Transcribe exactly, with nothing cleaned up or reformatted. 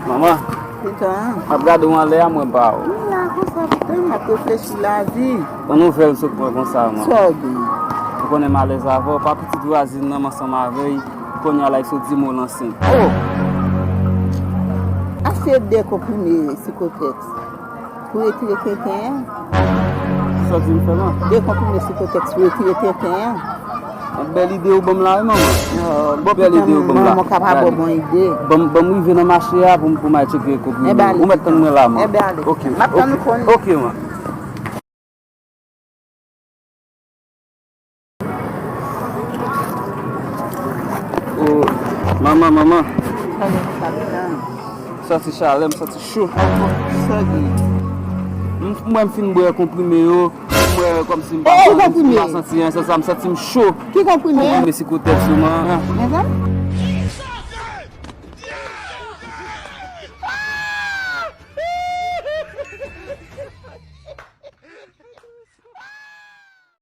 Manman, pitit, m ap gade w anlè a, mwen pa w. M la konsa, pitit, m ap reflechi lavi. Yon nouvèl sot mwen konsa, manman. Sa w gen? Ou konnen m alèz avè w, pa pitit vwazin nan, m ansanm avè l, kounye a la, l sot di m l ansent. Oh! Achte de konprime Sikotèks pou retire tenten an. Sa w di m fè la? De konprime Sikotèks pou retire tenten an. Yon bèl ide ou ban m la, wi, manman. Yon bèl ide ou ban m la. Manman ka pa ba w bon ide. Ban m, ban m rive nan mache a pou m, pou m al tcheke konprime. Ou mèt tann mwen la, manman. Enben, ale. Ok. M ap tann ou kounye a. Ok, manman. Oh, manman, manman. Sa gen konsa, pitit? Santi chalè, m santi cho. Sa gen? M, mwen, m fin bwè konprime yo. M wè kòmsi m pa, oh, m pa santi anyen, se sa, m santi m cho. Ki konprime? Konprime Sikotèks yo, man. Mezanmi.